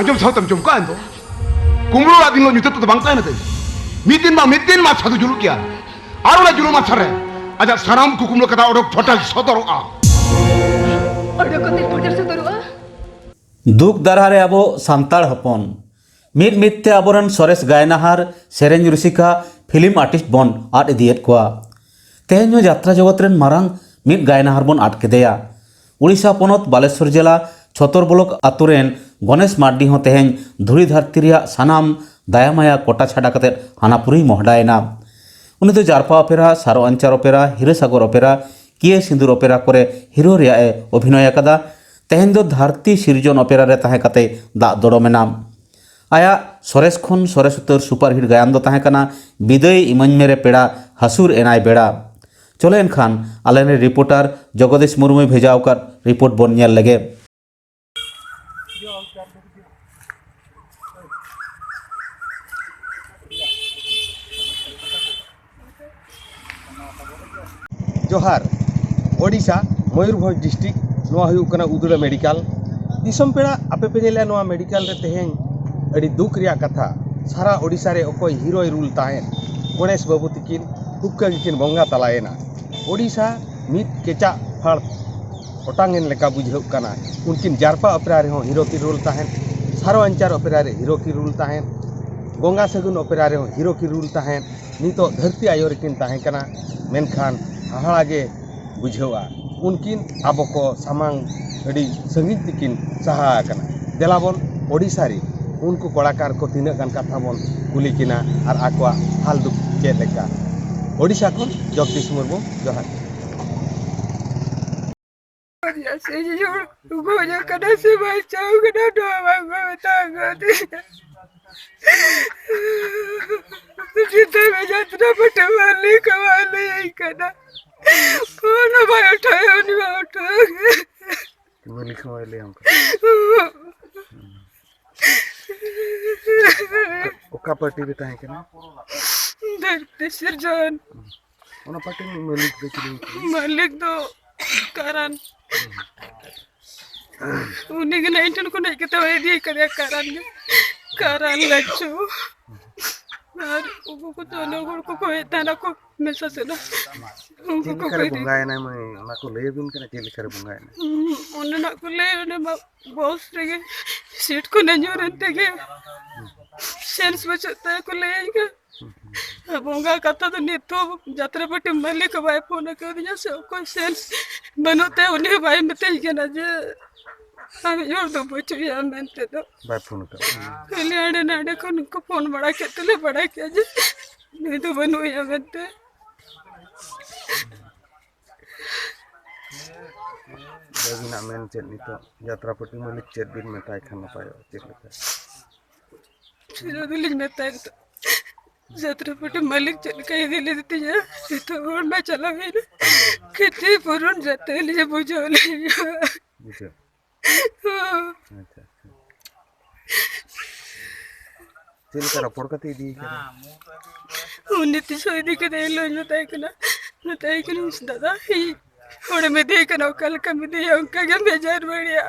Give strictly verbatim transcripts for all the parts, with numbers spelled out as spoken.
ᱡᱚᱢ ᱥᱟᱶᱛᱮᱢ ᱡᱚᱢ ᱠᱚᱜᱼᱟ ᱮᱱᱫᱚ᱾ ᱠᱩᱢᱵᱽᱲᱩ ᱚᱲᱟᱜ ᱫᱤᱱ ᱦᱤᱞᱳᱜ ᱧᱩᱛᱟᱹᱛ ᱫᱚ ᱵᱟᱝ ᱛᱟᱦᱮᱱᱟ ᱛᱟᱹᱧ᱾ ᱢᱤᱫ ᱫᱤᱱ ᱵᱟᱝ ᱢᱤᱫ ᱫᱤᱱ ᱢᱟ ᱥᱟᱹᱫᱷᱩ ᱡᱩᱞᱩᱜ ᱜᱮᱭᱟ᱾ ᱟᱨ ᱚᱱᱟ ᱡᱩᱞᱩᱜ ᱢᱟᱪᱷᱟ ᱨᱮ ᱟᱡᱟᱜ ᱥᱟᱱᱟᱢ ᱠᱩᱠᱢᱩ ᱠᱟᱛᱷᱟ ᱚᱰᱚᱠ ᱯᱷᱚᱴᱟᱞ ᱥᱚᱫᱚᱨᱚᱜᱼᱟ᱾ ᱚᱰᱚᱠ ᱠᱟᱛᱮ ᱯᱷᱚᱴᱟᱞ ᱥᱚᱫᱚᱨᱚᱜᱼᱟ᱾ ᱫᱩᱠ ᱫᱟᱨᱦᱟ ᱨᱮ ᱟᱵᱚ ᱥᱟᱱᱛᱟᱲ ᱦᱚᱯᱚᱱ, ᱢᱤᱫ ᱢᱤᱫ ᱛᱮ ᱟᱵᱚᱨᱮᱱ ᱥᱚᱨᱮᱥ ᱜᱟᱭᱱᱟᱦᱟᱨ, ᱥᱮᱨᱮᱧ ᱨᱩᱥᱤᱠᱟ, ᱯᱷᱤᱞᱢ ᱟᱨᱴᱤᱥᱴ ᱵᱚᱱ ᱟᱫ ᱤᱫᱤᱭᱮᱫ ᱠᱚᱣᱟ᱾ ᱛᱮᱦᱮᱧ ᱦᱚᱸ ᱡᱟᱛᱨᱟ ᱡᱚᱜᱚᱛ ᱨᱮᱱ ᱢᱟᱨᱟᱝ ᱢᱤᱫ ᱜᱟᱭᱱᱟᱦᱟᱨ ᱵᱚᱱ ᱟᱫ ᱠᱮᱫᱮᱭᱟ᱾ ᱩᱲᱤᱥᱥᱟ ᱯᱚᱱᱚᱛ ᱵᱟᱞᱮᱥᱚᱨ ᱡᱮᱞᱟ ᱪᱷᱚᱛᱚᱨ ᱵᱞᱚᱠ ᱟᱛᱳ ᱨᱮᱱ ᱜᱚᱱᱮᱥ ᱢᱟᱨᱰᱤ ᱦᱚᱸ ᱛᱮᱦᱮᱧ ᱫᱷᱩᱲᱤ ᱫᱷᱟᱹᱨᱛᱤ ᱨᱮᱭᱟᱜ ᱥᱟᱱᱟᱢ ᱫᱟᱭᱟ ᱢᱟᱭᱟ ᱠᱚᱴᱟ ᱪᱷᱟᱰᱟ ᱠᱟᱛᱮ ᱦᱟᱱᱟ ᱯᱩᱨᱤᱭ ᱢᱚᱦᱰᱟᱭᱮᱱᱟ᱾ ᱩᱱᱤ ᱫᱚ ᱡᱟᱨᱯᱟ ᱚᱯᱮᱨᱟ, ᱥᱟᱨᱚ ᱟᱧᱪᱟᱨ ᱚᱯᱮᱨᱟ, ᱦᱤᱨᱟᱹ ᱥᱟᱜᱚᱨ ᱚᱯᱮᱨᱟ, ᱠᱤᱭᱟᱹ ᱥᱤᱸᱫᱩᱨ ᱚᱯᱮᱨᱟ ᱠᱚᱨᱮ ᱦᱤᱨᱳ ᱨᱮᱭᱟᱜ ᱮ ᱚᱵᱷᱤᱱᱚᱭ ᱟᱠᱟᱫᱟ᱾ ᱛᱮᱦᱮᱧ ᱫᱚ ᱫᱷᱟᱹᱨᱛᱤ ᱥᱤᱨᱡᱚᱱ ᱚᱯᱮᱨᱟ ᱨᱮ ᱛᱟᱦᱮᱸ ᱠᱟᱛᱮ ᱫᱟᱜ ᱫᱚᱲᱚᱢᱮᱱᱟ᱾ ᱟᱭᱟᱜ ᱥᱚᱨᱮᱥ ᱠᱷᱚᱱ ᱥᱚᱨᱮᱥ ᱩᱛᱟᱹᱨ ᱥᱩᱯᱟᱨᱦᱤᱴ ᱜᱟᱭᱟᱱ ᱫᱚ ᱛᱟᱦᱮᱸ ᱠᱟᱱᱟ ᱵᱤᱫᱟᱹᱭ ᱤᱢᱟᱹᱧ ᱢᱮ ᱨᱮ ᱯᱮᱲᱟ, ᱦᱟᱹᱥᱩᱨ ᱮᱱᱟᱭ ᱵᱮᱲᱟ᱾ ᱪᱚᱞᱮ ᱮᱱᱠᱷᱟᱱ ᱟᱞᱮᱨᱮᱱ ᱨᱤᱯᱳᱨᱴᱟᱨ ᱡᱚᱜᱚᱫᱤᱥ ᱢᱩᱨᱢᱩᱭ ᱵᱷᱮᱡᱟ ᱟᱠᱟᱫ ᱨᱤᱯᱳᱨᱴ ᱵᱚᱱ ᱧᱮᱞ ᱞᱮᱜᱮ᱾ ᱡᱚᱦᱟᱨ᱾ ᱳᱰᱤᱥᱟ, ᱢᱚᱭᱩᱨᱵᱷᱚᱸᱡᱽ ᱰᱤᱥᱴᱨᱤᱠᱴ, ᱱᱚᱣᱟ ᱦᱩᱭᱩᱜ ᱠᱟᱱᱟ ᱩᱫᱽᱲᱟᱹ ᱢᱮᱰᱤᱠᱟᱞ᱾ ᱫᱤᱥᱚᱢ ᱯᱮᱲᱟ, ᱟᱯᱮ ᱯᱮ ᱧᱮᱞᱮᱫᱼᱟ ᱱᱚᱣᱟ ᱢᱮᱰᱤᱠᱟᱞ ᱨᱮ ᱛᱮᱦᱮᱧ ᱟᱹᱰᱤ ᱫᱩᱠ ᱨᱮᱭᱟᱜ ᱠᱟᱛᱷᱟ, ᱥᱟᱨᱟ ᱳᱰᱤᱥᱟ ᱨᱮ ᱚᱠᱚᱭ ᱦᱤᱨᱳᱭ ᱨᱩᱞ ᱛᱟᱦᱮᱸᱫ, ᱜᱚᱬᱮᱥ ᱵᱟᱹᱵᱩ ᱛᱤᱠᱤᱱ ᱦᱩᱠᱠᱟᱹ ᱜᱮᱠᱤᱱ ᱵᱚᱸᱜᱟ ᱛᱟᱞᱟᱭᱮᱱᱟ᱾ ᱳᱰᱤᱥᱟ ᱢᱤᱫ ᱠᱮᱪᱟᱜ ᱯᱷᱟᱲ ᱚᱴᱟᱝ ᱮᱱ ᱞᱮᱠᱟ ᱵᱩᱡᱷᱟᱹᱜ ᱠᱟᱱᱟ᱾ ᱩᱱᱠᱤᱱ ᱡᱟᱨᱯᱟ ᱚᱯᱮᱨᱟ ᱨᱮᱦᱚᱸ ᱦᱤᱨᱳ ᱠᱤᱱ ᱨᱳᱞ ᱛᱟᱦᱮᱸᱫ, ᱥᱟᱨᱚ ᱟᱧᱪᱟᱨ ᱚᱯᱮᱨᱟ ᱨᱮ ᱦᱤᱨᱳ ᱠᱤᱱ ᱨᱳᱞ ᱛᱟᱦᱮᱸᱫ, ᱜᱚᱸᱜᱟ ᱥᱟᱹᱜᱩᱱ ᱚᱯᱮᱨᱟ ᱨᱮᱦᱚᱸ ᱦᱤᱨᱳ ᱠᱤᱱ ᱨᱳᱞ ᱛᱟᱦᱮᱸᱫ᱾ ᱱᱤᱛᱚᱜ ᱫᱷᱟᱹᱨᱛᱤ ᱟᱭᱳ ᱨᱮᱠᱤᱱ ᱛᱟᱦᱮᱸ ᱠᱟᱱᱟ, ᱢᱮᱱᱠᱷᱟᱱ ᱦᱟᱦᱟᱲᱟ ᱜᱮ ᱵᱩᱡᱷᱟᱹᱣᱟ᱾ ᱩᱱᱠᱤᱱ ᱟᱵᱚ ᱠᱚ ᱥᱟᱢᱟᱝ ᱟᱹᱰᱤ ᱥᱟᱺᱜᱤᱧ ᱛᱮᱠᱤᱱ ᱥᱟᱦᱟ ᱟᱠᱟᱱᱟ᱾ ᱫᱮᱞᱟ ᱵᱚᱱ ᱳᱰᱤᱥᱟ ᱨᱮ ᱩᱱᱠᱩ ᱠᱚᱲᱟᱠᱟᱨ ᱠᱚ ᱛᱤᱱᱟᱹᱜ ᱜᱟᱱ ᱠᱟᱛᱷᱟ ᱵᱚᱱ ᱠᱩᱞᱤ ᱠᱤᱱᱟ ᱟᱨ ᱟᱠᱚᱣᱟᱜ ᱦᱟᱞ ᱫᱩᱠ ᱪᱮᱫ ᱞᱮᱠᱟ᱾ ᱳᱰᱤᱥᱟ ᱠᱷᱚᱱ ᱡᱚᱜᱽᱫᱤᱥ ᱢᱩᱨᱢᱩ, ᱡᱚᱦᱟᱨ᱾ ᱜᱚᱡ ᱟᱠᱟᱱᱟ ᱥᱮ ᱵᱟᱧᱪᱟᱣ ᱠᱟᱱᱟ, ᱱᱚᱣᱟ ᱵᱟᱝ ᱠᱚ ᱢᱮᱛᱟ ᱟᱠᱟᱫᱤᱧᱟ᱾ ᱡᱩᱫᱟᱹ ᱜᱮ ᱡᱟᱛᱨᱟ ᱯᱟᱹᱴᱤ ᱢᱟᱹᱞᱤᱠ ᱦᱚᱸ ᱵᱟᱭ ᱞᱟᱹᱭᱟᱹᱧ ᱠᱟᱱᱟ᱾ ᱯᱷᱳᱱ ᱦᱚᱸ ᱵᱟᱭ ᱩᱴᱷᱟᱹᱣᱟ, ᱩᱱᱤ ᱢᱟ ᱩᱴᱷᱟᱹᱣ ᱜᱮ᱾ ᱢᱟᱹᱞᱤᱠ ᱦᱚᱸ ᱵᱟᱭ ᱞᱟᱹᱭᱟᱢ ᱠᱟᱱᱟ᱾ ᱚᱠᱟ ᱯᱟᱨᱴᱤ ᱨᱮ ᱛᱟᱦᱮᱸ ᱠᱟᱱᱟ? ᱫᱷᱟᱹᱨᱛᱤ ᱥᱤᱨᱡᱚᱱ᱾ ᱚᱱᱟ ᱯᱟᱨᱴᱤ ᱨᱤᱱᱤᱡ ᱢᱟᱹᱞᱤᱠ ᱫᱚ ᱪᱤᱞᱤ ᱠᱟᱱᱟᱭ? ᱢᱟᱹᱞᱤᱠ ᱫᱚ ᱠᱟᱨᱟᱱ᱾ ᱩᱱᱤ ᱜᱮ ᱱᱟᱜ ᱤᱧ ᱴᱷᱮᱱ ᱠᱷᱚᱱ ᱦᱮᱡ ᱠᱟᱛᱮ ᱦᱚᱸ ᱤᱫᱤ ᱠᱟᱫᱮᱭᱟ ᱠᱟᱨᱟᱱ ᱜᱮ᱾ ᱠᱟᱨᱟᱱ ᱞᱟᱹᱪᱩ᱾ ᱟᱨ ᱩᱱᱠᱩ ᱠᱚ ᱛᱚ ᱚᱱᱮ ᱦᱚᱲ ᱠᱚᱠᱚ ᱦᱮᱡ ᱛᱟᱦᱮᱱᱟ ᱠᱚ ᱢᱮᱥᱟ ᱥᱮᱫ᱾ ᱩᱱᱠᱩ ᱪᱮᱫ ᱠᱚ ᱞᱮᱠᱟᱨᱮ ᱤᱫᱤ ᱵᱚᱸᱜᱟᱭᱮᱱᱟᱭ ᱢᱟᱹᱭ? ᱚᱱᱟ ᱠᱚ ᱞᱟᱹᱭ ᱟᱵᱤᱱ ᱠᱟᱱᱟ ᱪᱮᱫ ᱞᱮᱠᱟᱨᱮ ᱵᱚᱸᱜᱟᱭᱮᱱᱟᱭ? ᱦᱩᱸ, ᱚᱸᱰᱮᱱᱟᱜ ᱠᱚ ᱞᱟᱹᱭ, ᱚᱸᱰᱮ ᱢᱟ ᱵᱚᱥ ᱨᱮᱜᱮ ᱥᱤᱴ ᱠᱚ ᱧᱩᱨ ᱮᱱ ᱛᱮᱜᱮ ᱥᱮᱱᱥ ᱵᱟᱹᱪᱩᱜ ᱛᱟᱭᱟ ᱠᱚ ᱞᱟᱹᱭᱟᱹᱧ ᱠᱟᱱᱟ᱾ ᱵᱚᱸᱜᱟ ᱠᱟᱛᱷᱟ ᱫᱚ ᱱᱤᱛ ᱦᱚᱸ ᱡᱟᱛᱨᱟ ᱯᱟᱹᱴᱤ ᱢᱟᱹᱞᱤᱠ ᱦᱚᱸ ᱵᱟᱭ ᱯᱷᱳᱱ ᱟᱠᱟᱫᱤᱧᱟ ᱥᱮ ᱚᱠᱚᱭ ᱥᱮᱱᱥ ᱵᱟᱹᱱᱩᱜ ᱛᱟᱭᱟ, ᱩᱱᱤ ᱦᱚᱸ ᱵᱟᱭ ᱢᱤᱛᱟᱹᱧ ᱠᱟᱱᱟ ᱡᱮ ᱟᱢ ᱦᱚᱲ ᱫᱚ ᱵᱟᱹᱪᱩᱜ ᱮᱭᱟ ᱢᱮᱱᱛᱮ ᱫᱚ᱾ ᱵᱟᱭ ᱯᱷᱳᱱ ᱟᱠᱟᱫ ᱢᱮᱭᱟ? ᱠᱷᱟᱹᱞᱤ ᱦᱟᱸᱰᱮ ᱱᱟᱰᱮ ᱠᱷᱚᱱ ᱠᱚ ᱯᱷᱳᱱ ᱵᱟᱲᱟ ᱠᱮᱫ ᱛᱮᱞᱮ ᱵᱟᱲᱟᱭ ᱠᱮᱫᱼᱟ ᱡᱮ ᱱᱩᱭ ᱫᱚ ᱵᱟᱹᱱᱩᱜ ᱮᱭᱟ ᱢᱮᱱᱛᱮ᱾ ᱟᱹᱵᱤᱱᱟᱜ ᱢᱮᱱ ᱪᱮᱫ ᱱᱤᱛᱚᱜ ᱡᱟᱛᱨᱟ ᱯᱟᱹᱴᱤ ᱢᱟᱹᱞᱤᱠ ᱪᱮᱫ ᱵᱤᱱ ᱢᱮᱛᱟᱭ ᱠᱷᱟᱱ ᱱᱟᱯᱟᱭᱚᱜᱼᱟ, ᱪᱮᱫ ᱞᱮᱠᱟ? ᱥᱩᱡᱟ ᱫᱚᱞᱤᱧ ᱢᱮᱛᱟᱭ ᱱᱤᱛᱚᱜ ᱡᱟᱛᱨᱟ ᱯᱟᱹᱴᱤ ᱢᱟᱹᱞᱤᱠ ᱪᱮᱫ ᱞᱮᱠᱟᱭ ᱤᱫᱤ ᱞᱮᱫᱮ ᱛᱤᱧᱟ, ᱡᱚᱛᱚ ᱦᱚᱲ ᱢᱟ ᱪᱟᱞᱟᱣ ᱦᱩᱭᱱᱟ, ᱠᱷᱤᱛᱤ ᱯᱩᱨᱚᱱ ᱡᱟᱛᱮ ᱞᱤᱧ ᱵᱩᱡᱷᱟᱹᱣ ᱞᱤᱧᱟ᱾ ᱵᱩᱡᱷᱟᱹᱣ᱾ ᱟᱪᱪᱷᱟ, ᱟᱪᱪᱷᱟ᱾ ᱪᱮᱫ ᱞᱮᱠᱟ ᱨᱚᱯᱚᱲ ᱠᱟᱛᱮ ᱤᱫᱤ ᱠᱟᱫᱟ? ᱩᱱᱤ ᱛᱤᱥ ᱦᱚᱸ ᱤᱫᱤ ᱠᱟᱛᱮ ᱮᱱ ᱦᱤᱞᱳᱜ ᱤᱧ ᱢᱮᱛᱟᱭ ᱠᱟᱱᱟ, ᱢᱮᱛᱟᱭ ᱠᱟᱹᱱᱟᱹᱧ, "ᱫᱟᱫᱟ, ᱤᱧ ᱦᱚᱲᱮᱢ ᱤᱫᱤᱭᱮ ᱠᱟᱱᱟ, ᱚᱠᱟ ᱞᱮᱠᱟᱢ ᱤᱫᱤᱭᱟ ᱚᱱᱠᱟ ᱜᱮᱢ ᱵᱷᱮᱡᱟ ᱨᱩᱣᱟᱹᱲᱮᱭᱟ᱾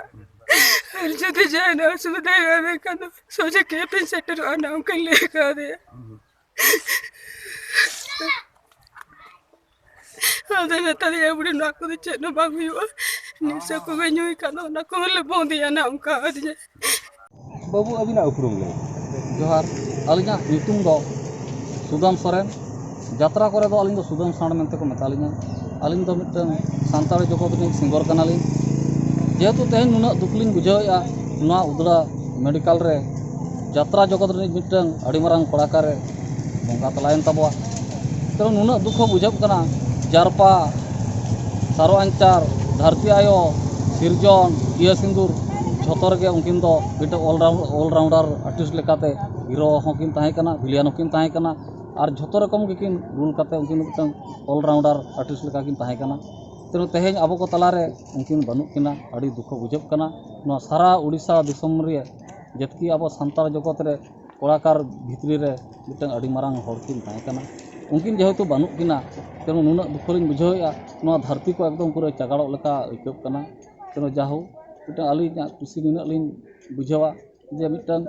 ᱟᱨ ᱡᱩᱫᱤ ᱡᱟᱦᱟᱱᱟᱜ ᱚᱥᱩᱵᱤᱫᱷᱟ ᱦᱩᱭᱩᱜᱼᱟ ᱢᱮᱱᱠᱷᱟᱱ ᱫᱚ ᱥᱚᱡᱷᱮ ᱠᱮᱯ ᱤᱧ ᱥᱮᱴᱮᱨᱚᱜᱼᱟ", ᱚᱱᱠᱟᱧ ᱞᱟᱹᱭ ᱠᱟᱣᱫᱮᱭᱟ᱾ ᱟᱫᱚ ᱢᱮᱛᱟᱫᱤᱧᱟ, "ᱵᱩᱰᱷᱤ, ᱱᱚᱣᱟ ᱠᱚᱫᱚ ᱪᱮᱫ ᱦᱚᱸ ᱵᱟᱝ ᱦᱩᱭᱩᱜᱼᱟ, ᱱᱤᱥᱟᱹ ᱠᱚᱜᱮ ᱧᱩᱭ ᱠᱷᱟᱱ ᱫᱚ ᱚᱱᱟ ᱠᱚᱦᱚᱸ ᱞᱮ ᱵᱚᱸᱫᱮᱭᱟ ᱱᱟᱜ", ᱚᱱᱠᱟ ᱟᱹᱫᱤᱧᱟ᱾ ᱵᱟᱹᱵᱩ, ᱟᱹᱵᱤᱱᱟᱜ ᱩᱯᱨᱩᱢ ᱞᱟᱹᱭ᱾ ᱡᱚᱦᱟᱨ, ᱟᱹᱞᱤᱧᱟᱜ ᱧᱩᱛᱩᱢ ᱫᱚ ᱥᱩᱫᱟᱢ ᱥᱚᱨᱮᱱ᱾ ᱡᱟᱛᱨᱟ ᱠᱚᱨᱮ ᱫᱚ ᱟᱹᱞᱤᱧ ᱫᱚ ᱥᱩᱫᱟᱢ ᱥᱟᱬ ᱢᱮᱱᱛᱮ ᱠᱚ ᱢᱮᱛᱟ ᱞᱤᱧᱟ᱾ ᱟᱹᱞᱤᱧ ᱫᱚ ᱢᱤᱫᱴᱟᱝ ᱥᱟᱱᱛᱟᱲᱤ ᱡᱚᱜᱚᱛ ᱨᱤᱱᱤᱡ ᱥᱤᱝᱜᱚᱨ ᱠᱟᱱᱟᱞᱤᱧ᱾ ᱡᱮᱦᱮᱛᱩ ᱛᱮᱦᱮᱧ ᱱᱩᱱᱟᱹᱜ ᱫᱩᱠ ᱞᱤᱧ ᱵᱩᱡᱷᱟᱹᱣᱮᱫᱼᱟ, ᱱᱚᱣᱟ ᱩᱫᱽᱲᱟ ᱢᱮᱰᱤᱠᱟᱞ ᱨᱮ ᱡᱟᱛᱨᱟ ᱡᱚᱜᱚᱛ ᱨᱤᱱᱤᱡ ᱢᱤᱫᱴᱟᱝ ᱟᱹᱰᱤ ᱢᱟᱨᱟᱝ ᱠᱚᱲᱟᱠᱟᱨᱮ ᱵᱚᱸᱜᱟ ᱛᱟᱞᱟᱭᱮᱱ ᱛᱟᱵᱚᱣᱟ᱾ ᱛᱚ ᱱᱩᱱᱟᱹᱜ ᱫᱩᱠ ᱦᱚᱸ ᱵᱩᱡᱷᱟᱹᱜ ᱠᱟᱱᱟ, ᱡᱟᱨᱯᱟ, ᱥᱟᱨᱚ ᱟᱧᱪᱟᱨ, ᱫᱷᱟᱹᱨᱛᱤ ᱟᱭᱳ, ᱥᱤᱨᱡᱚᱱ, ᱤᱭᱟᱹ ᱥᱤᱸᱫᱩᱨ, ᱡᱷᱚᱛᱚ ᱨᱮᱜᱮ ᱩᱱᱠᱤᱱ ᱫᱚ ᱢᱤᱫᱴᱟᱝ all round-, all rounder artist ᱞᱮᱠᱟᱛᱮ hero ᱦᱚᱸᱠᱤᱱ ᱛᱟᱦᱮᱸ ᱠᱟᱱᱟ, villain ᱦᱚᱸᱠᱤᱱ ᱛᱟᱦᱮᱸ ᱠᱟᱱᱟ, ᱟᱨ ᱡᱷᱚᱛᱚ ᱨᱚᱠᱚᱢ ᱜᱮᱠᱤᱱ role ᱠᱟᱛᱮ ᱩᱱᱠᱤᱱ ᱫᱚ ᱢᱤᱫᱴᱟᱝ all rounder artist ᱞᱮᱠᱟ ᱠᱤᱱ ᱛᱟᱦᱮᱸ ᱠᱟᱱᱟ᱾ ᱛᱮ ᱛᱮᱦᱮᱧ ᱟᱵᱚ ᱠᱚ ᱛᱟᱞᱟᱨᱮ ᱩᱱᱠᱤᱱ ᱵᱟᱹᱱᱩᱜ ᱠᱤᱱᱟ, ᱟᱹᱰᱤ ᱫᱩᱠᱷᱚ ᱵᱩᱡᱷᱟᱹᱜ ᱠᱟᱱᱟ᱾ ᱱᱚᱣᱟ ᱥᱟᱨᱟ ᱩᱲᱤᱥᱥᱟ ᱫᱤᱥᱚᱢ ᱨᱮ ᱡᱮᱛᱠᱤ ᱟᱵᱚ ᱥᱟᱱᱛᱟᱲ ᱡᱚᱜᱚᱛ ᱨᱮ ᱠᱚᱲᱟᱠᱟᱨ ᱵᱷᱤᱛᱨᱤ ᱨᱮ ᱢᱤᱫᱴᱟᱝ ᱟᱹᱰᱤ ᱢᱟᱨᱟᱝ ᱦᱚᱲ ᱠᱤᱱ ᱛᱟᱦᱮᱸ ᱠᱟᱱᱟ, ᱩᱱᱠᱤᱱ ᱡᱮᱦᱮᱛᱩ ᱵᱟᱹᱱᱩᱜ ᱠᱤᱱᱟ, ᱛᱮᱢᱚᱱ ᱱᱩᱱᱟᱹᱜ ᱫᱩᱠᱷᱚ ᱞᱤᱧ ᱵᱩᱡᱷᱟᱹᱣᱮᱫᱼᱟ, ᱱᱚᱣᱟ ᱫᱷᱟᱹᱨᱛᱤ ᱠᱚ ᱮᱠᱫᱚᱢ ᱯᱩᱨᱟᱹ ᱪᱟᱜᱟᱲᱚᱜ ᱞᱮᱠᱟ ᱟᱹᱭᱠᱟᱹᱜ ᱠᱟᱱᱟ᱾ ᱛᱮᱢᱚᱱ ᱡᱟᱦᱳᱠ, ᱢᱤᱫᱴᱟᱝ ᱟᱹᱞᱤᱧᱟᱜ ᱠᱩᱥᱤ ᱱᱤᱱᱟᱹᱜ ᱞᱤᱧ ᱵᱩᱡᱷᱟᱹᱣᱟ ᱡᱮ ᱢᱤᱫᱴᱟᱝ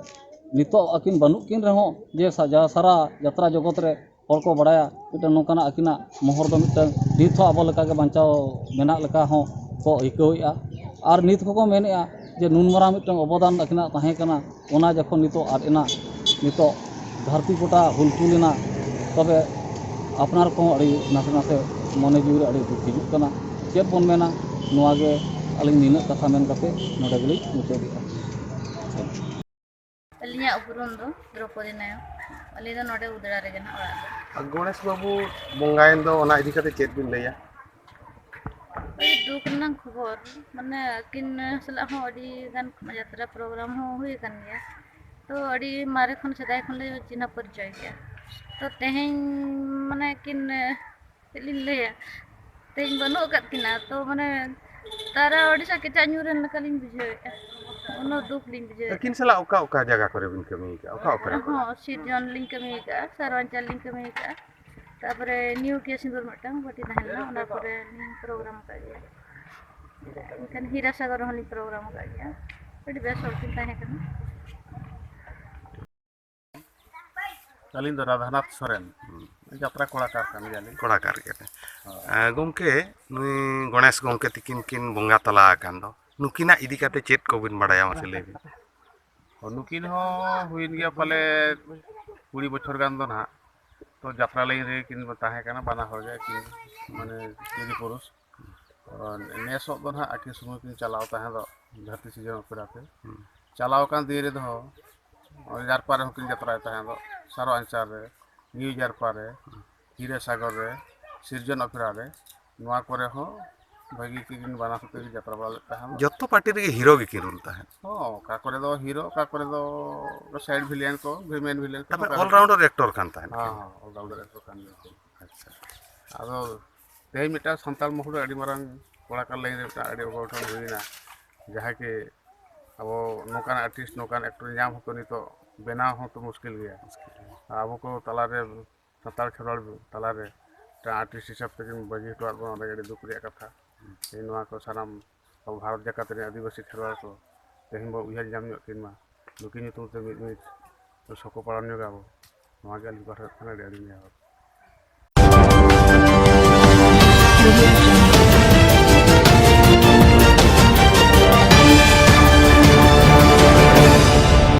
ᱱᱤᱛᱚᱜ ᱟᱹᱠᱤᱱ ᱵᱟᱹᱱᱩᱜ ᱠᱤᱱ ᱨᱮᱦᱚᱸ ᱡᱮ ᱥᱟ- ᱡᱟ- ᱥᱟᱨᱟ ᱡᱟᱛᱨᱟ ᱡᱚᱜᱚᱛ ᱨᱮ ᱦᱚᱲ ᱠᱚ ᱵᱟᱲᱟᱭᱟ ᱢᱤᱫᱴᱟᱝ ᱱᱚᱝᱠᱟᱱᱟᱜ ᱟᱹᱠᱤᱱᱟᱜ ᱢᱚᱦᱚᱨ ᱫᱚ ᱢᱤᱫᱴᱟᱝ ᱱᱤᱛ ᱦᱚᱸ ᱟᱵᱚ ᱞᱮᱠᱟᱜᱮ ᱵᱟᱧᱪᱟᱣ ᱢᱮᱱᱟᱜ ᱞᱮᱠᱟ ᱦᱚᱸ ᱠᱚ ᱟᱹᱭᱠᱟᱹᱣᱮᱫᱼᱟ᱾ ᱟᱨ ᱱᱤᱛ ᱦᱚᱸᱠᱚ ᱢᱮᱱᱮᱫᱼᱟ ᱡᱮ ᱱᱩᱱ ᱢᱟᱨᱟᱝ ᱢᱤᱫᱴᱟᱝ ᱚᱵᱚᱫᱟᱱ ᱟᱹᱠᱤᱱᱟᱜ ᱛᱟᱦᱮᱸ ᱠᱟᱱᱟ, ᱚᱱᱟ ᱡᱚᱠᱷᱚᱱ ᱱᱤᱛᱚᱜ ᱟᱫ ᱮᱱᱟ, ᱱᱤᱛᱚᱜ ᱫᱷᱟᱹᱨᱛᱤ ᱜᱚᱴᱟ ᱦᱩᱞᱛᱩᱞ ᱮᱱᱟ, ᱛᱚᱵᱮ ᱟᱯᱱᱟᱨ ᱠᱚᱦᱚᱸ ᱟᱹᱰᱤ ᱱᱟᱥᱮ ᱱᱟᱥᱮ ᱢᱚᱱᱮ ᱡᱤᱣᱤ ᱨᱮ ᱟᱹᱰᱤ ᱫᱩᱠ ᱦᱤᱡᱩᱜ ᱠᱟᱱᱟ᱾ ᱪᱮᱫ ᱵᱚᱱ ᱢᱮᱱᱟ, ᱱᱚᱣᱟ ᱜᱮ ᱟᱹᱞᱤᱧ ᱱᱤᱱᱟᱹᱜ ᱠᱟᱛᱷᱟ ᱢᱮᱱ ᱠᱟᱛᱮ ᱱᱚᱰᱮ ᱜᱮᱞᱤᱧ ᱢᱩᱪᱟᱹᱫᱮᱜᱼᱟ᱾ ᱟᱹᱞᱤᱧᱟᱜ ᱩᱯᱨᱩᱢ ᱫᱚ ᱫᱨᱚᱯᱚᱫᱤ ᱱᱟᱭᱚᱠ᱾ ᱟᱹᱞᱤᱧ ᱫᱚ ᱱᱚᱰᱮ ᱩᱫᱽᱲᱟ ᱨᱮᱜᱮ ᱱᱟᱜ ᱚᱲᱟᱜ ᱫᱚ᱾ ᱜᱚᱬᱮᱥ ᱵᱟᱹᱵᱩ ᱵᱚᱸᱜᱟᱭᱮᱱ ᱫᱚ, ᱚᱱᱟ ᱤᱫᱤ ᱠᱟᱛᱮ ᱪᱮᱫ ᱵᱤᱱ ᱞᱟᱹᱭᱟ? ᱟᱹᱰᱤ ᱫᱩᱠ ᱨᱮᱱᱟᱜ ᱠᱷᱚᱵᱚᱨ, ᱢᱟᱱᱮ ᱟᱹᱠᱤᱱ ᱥᱟᱞᱟᱜ ᱦᱚᱸ ᱟᱹᱰᱤ ᱜᱟᱱ ᱡᱟᱛᱨᱟ ᱯᱨᱳᱜᱨᱟᱢ ᱦᱚᱸ ᱦᱩᱭ ᱟᱠᱟᱱ ᱜᱮᱭᱟ᱾ ᱛᱚ ᱟᱹᱰᱤ ᱢᱟᱨᱮ ᱠᱷᱚᱱ, ᱥᱮᱫᱟᱭ ᱠᱷᱚᱱ ᱞᱮ ᱪᱤᱱᱦᱟᱹ ᱯᱚᱨᱤᱪᱚᱭ ᱜᱮᱭᱟ᱾ ᱛᱚ ᱛᱮᱦᱮᱧ ᱢᱟᱱᱮ ᱠᱤᱱ, ᱪᱮᱫ ᱞᱤᱧ ᱞᱟᱹᱭᱟ, ᱛᱮᱦᱮᱧ ᱵᱟᱹᱱᱩᱜ ᱟᱠᱟᱫ ᱠᱤᱱᱟ᱾ ᱛᱚ ᱢᱟᱱᱮ ᱛᱟᱨᱟ ᱟᱹᱰᱤ ᱥᱟ ᱠᱮᱪᱟᱜ ᱧᱩᱨ ᱮᱱ ᱞᱮᱠᱟ ᱞᱤᱧ ᱵᱩᱡᱷᱟᱹᱣᱮᱫᱼᱟ, ᱩᱱᱟᱹᱜ ᱫᱩᱠ ᱞᱤᱧ ᱵᱩᱡᱷᱟᱹᱣᱮᱫᱼᱟ᱾ ᱟᱹᱠᱤᱱ ᱥᱟᱞᱟᱜ ᱚᱠᱟ ᱚᱠᱟ ᱡᱟᱭᱜᱟ ᱠᱚᱨᱮ ᱵᱤᱱ ᱠᱟᱹᱢᱤ ᱟᱠᱟᱫᱼᱟ? ᱚᱠᱟ ᱚᱠᱟ ᱨᱮ? ᱦᱚᱸ, ᱥᱤᱨᱡᱚᱱ ᱞᱤᱧ ᱠᱟᱹᱢᱤ ᱟᱠᱟᱫᱼᱟ, ᱥᱟᱨᱣᱟᱧᱪᱟᱞ ᱞᱤᱧ ᱠᱟᱹᱢᱤ ᱟᱠᱟᱫᱼᱟ, ᱛᱟᱨᱯᱚᱨᱮ ᱱᱤᱭᱩ ᱠᱮ ᱥᱤᱸᱫᱩᱨ ᱢᱤᱫᱴᱟᱝ ᱵᱟᱹᱴᱤ ᱛᱟᱦᱮᱸ ᱞᱮᱱᱟ, ᱚᱱᱟ ᱠᱚᱨᱮ ᱞᱤᱧ ᱯᱨᱳᱜᱨᱟᱢ ᱟᱠᱟᱫ ᱜᱮᱭᱟ᱾ ᱮᱱᱠᱷᱟᱱ ᱦᱤᱨᱟᱥᱟᱜᱚᱨ ᱨᱮᱦᱚᱸ ᱞᱤᱧ ᱯᱨᱳᱜᱨᱟᱢ ᱟᱠᱟᱫ ᱜᱮᱭᱟ᱾ ᱟᱹᱰᱤ ᱵᱮᱥ ᱦᱚᱲ ᱠᱤᱱ ᱛᱟᱦᱮᱸ ᱠᱟᱱᱟ᱾ ᱟᱹᱞᱤᱧ ᱫᱚ ᱨᱟᱫᱷᱟᱱᱟᱛᱷ ᱥᱚᱨᱮᱱ, ᱡᱟᱛᱨᱟ ᱠᱚᱲᱟᱠᱟᱨ ᱠᱟᱱ ᱜᱮᱭᱟᱞᱤᱧ᱾ ᱠᱚᱲᱟᱠᱟᱨ ᱜᱮ᱾ ᱦᱳᱭ᱾ ᱮᱸ, ᱜᱚᱢᱠᱮ, ᱱᱩᱭ ᱜᱚᱬᱮᱥ ᱜᱚᱢᱠᱮ ᱛᱤᱠᱤᱱ ᱠᱤᱱ ᱵᱚᱸᱜᱟ ᱛᱟᱞᱟ ᱟᱠᱟᱱ ᱫᱚ, ᱱᱩᱠᱤᱱᱟᱜ ᱤᱫᱤ ᱠᱟᱛᱮ ᱪᱮᱫ ᱠᱚᱵᱤᱱ ᱵᱟᱲᱟᱭᱟ, ᱢᱟᱥᱮ ᱞᱟᱹᱭ ᱵᱤᱱ? ᱱᱩᱠᱤᱱ ᱦᱚᱸ ᱦᱩᱭᱮᱱ ᱜᱮᱭᱟ ᱯᱟᱞᱮ ᱠᱩᱲᱤ ᱵᱚᱪᱷᱚᱨ ᱜᱟᱱ ᱫᱚ ᱱᱟᱦᱟᱜ᱾ ᱛᱚ ᱡᱟᱛᱨᱟ ᱞᱟᱭᱤᱱ ᱨᱮ ᱠᱤᱱ ᱛᱟᱦᱮᱸ ᱠᱟᱱᱟ, ᱵᱟᱱᱟ ᱦᱚᱲ ᱜᱮ ᱟᱹᱠᱤᱱ, ᱢᱟᱱᱮ ᱡᱩᱨᱤ ᱯᱩᱨᱩᱥ᱾ ᱛᱚ ᱱᱮᱥᱚᱜ ᱫᱚ ᱱᱟᱦᱟᱜ ᱟᱹᱠᱤᱱ ᱥᱩᱢᱩᱝ ᱠᱤᱱ ᱪᱟᱞᱟᱣ ᱛᱟᱦᱮᱸ ᱫᱚ ᱫᱷᱟᱹᱨᱛᱤ ᱥᱤᱨᱡᱚᱱ ᱚᱯᱮᱨᱟ ᱛᱮ᱾ ᱦᱩᱸ᱾ ᱪᱟᱞᱟᱣ ᱟᱠᱟᱱ ᱫᱤᱱ ᱨᱮᱫᱚ ᱡᱟᱨᱯᱟ ᱨᱮᱦᱚᱸ ᱠᱤᱱ ᱡᱟᱛᱨᱟᱭ ᱛᱟᱦᱮᱸ ᱫᱚ, ᱥᱟᱨᱚ ᱟᱧᱪᱟᱨ ᱨᱮ, ᱱᱤᱭᱩ ᱡᱟᱨᱯᱟ ᱨᱮ, ᱦᱤᱨᱟᱹ ᱥᱟᱜᱚᱨ ᱨᱮ, ᱥᱤᱨᱡᱚᱱ ᱚᱯᱮᱨᱟ ᱨᱮ, ᱱᱚᱣᱟ ᱠᱚᱨᱮ ᱦᱚᱸ ᱵᱷᱟᱹᱜᱤ ᱠᱤᱱ ᱵᱟᱱᱟ ᱦᱚᱲ ᱛᱮᱠᱤᱱ ᱡᱟᱛᱨᱟ ᱵᱟᱲᱟ ᱞᱮᱫ ᱛᱟᱦᱮᱸ ᱫᱚ᱾ ᱡᱚᱛᱚ ᱯᱟᱨᱴᱤ ᱨᱮᱜᱮ ᱦᱤᱨᱳ ᱜᱮᱠᱤᱱ ᱨᱳᱞ ᱛᱟᱦᱮᱸᱫ᱾ ᱦᱚᱸ, ᱚᱠᱟ ᱠᱚᱨᱮ ᱫᱚ ᱦᱤᱨᱳ, ᱚᱠᱟ ᱠᱚᱨᱮ ᱫᱚ ᱥᱟᱭᱤᱰ ᱵᱷᱤᱞᱮᱱ ᱠᱚ, ᱢᱮᱱ ᱵᱷᱤᱞᱮᱱ ᱠᱚ, ᱛᱟᱨᱯᱚᱨᱮ ᱱᱚᱝᱠᱟ ᱚᱞᱨᱟᱣᱩᱱᱰᱟᱨ ᱮᱠᱴᱚᱨ ᱠᱟᱱ ᱛᱟᱦᱮᱸᱫ᱾ ᱦᱚᱸ, ᱦᱚᱸ, ᱚᱞᱨᱟᱣᱩᱱᱰᱟᱨ ᱮᱠᱴᱚᱨ ᱠᱟᱱ ᱜᱮᱭᱟ ᱠᱚ᱾ ᱟᱪᱪᱷᱟ᱾ ᱟᱫᱚ ᱛᱮᱦᱮᱧ ᱢᱤᱫᱴᱟᱝ ᱥᱟᱱᱛᱟᱲ ᱢᱚᱦᱚᱞ ᱨᱮ ᱟᱹᱰᱤ ᱢᱟᱨᱟᱝ ᱠᱚᱲᱟᱠᱟᱨ ᱞᱟᱭᱤᱱ ᱨᱮ ᱢᱤᱫᱴᱟᱝ ᱟᱹᱰᱤ ᱚᱜᱷᱚᱴᱚᱱ ᱦᱩᱭᱱᱟ, ᱡᱟᱦᱟᱸ ᱠᱤ ᱟᱵᱚ ᱱᱚᱝᱠᱟᱱ ᱟᱨᱴᱤᱥᱴ, ᱱᱚᱝᱠᱟᱱ ᱮᱠᱴᱚᱨ ᱧᱟᱢ ᱦᱚᱸᱛᱚ ᱱᱤᱛᱚᱜ ᱵᱮᱱᱟᱣ ᱦᱚᱸᱛᱚ ᱢᱩᱥᱠᱤᱞ ᱜᱮᱭᱟ᱾ ᱟᱵᱚ ᱠᱚ ᱛᱟᱞᱟᱨᱮ, ᱥᱟᱱᱛᱟᱲ ᱠᱷᱮᱨᱣᱟᱲ ᱛᱟᱞᱟᱨᱮ ᱢᱤᱫᱴᱟᱝ ᱟᱨᱴᱤᱥᱴ ᱦᱤᱥᱟᱹᱵ ᱛᱮᱠᱤᱱ ᱵᱟᱹᱜᱤ ᱦᱚᱴᱚᱣᱟᱫ ᱵᱚᱱᱟ, ᱚᱱᱟ ᱜᱮ ᱟᱹᱰᱤ ᱫᱩᱠ ᱨᱮᱭᱟᱜ ᱠᱟᱛᱷᱟ᱾ ᱛᱮᱦᱮᱧ ᱱᱚᱣᱟ ᱠᱚ ᱥᱟᱱᱟᱢ ᱟᱵᱚ ᱵᱷᱟᱨᱚᱛ ᱡᱟᱠᱟᱛ ᱨᱮ ᱟᱹᱫᱤᱵᱟᱹᱥᱤ ᱠᱷᱮᱨᱣᱟᱲ ᱠᱚ ᱛᱮᱦᱮᱧ ᱵᱚ ᱩᱭᱦᱟᱹᱨ ᱧᱟᱢ ᱧᱚᱜ ᱠᱤᱱ ᱢᱟ, ᱱᱩᱠᱤᱱ ᱧᱩᱛᱩᱢ ᱛᱮ ᱢᱤᱫ ᱢᱤᱫ ᱥᱚᱠᱚ ᱯᱟᱲᱚᱱ ᱧᱚᱜᱟ ᱵᱚ᱾ ᱱᱚᱣᱟ ᱜᱮ ᱟᱹᱞᱤᱧ ᱯᱟᱦᱴᱟ ᱠᱷᱚᱱ ᱟᱹᱰᱤ ᱟᱹᱰᱤ ᱱᱮᱦᱚᱨ᱾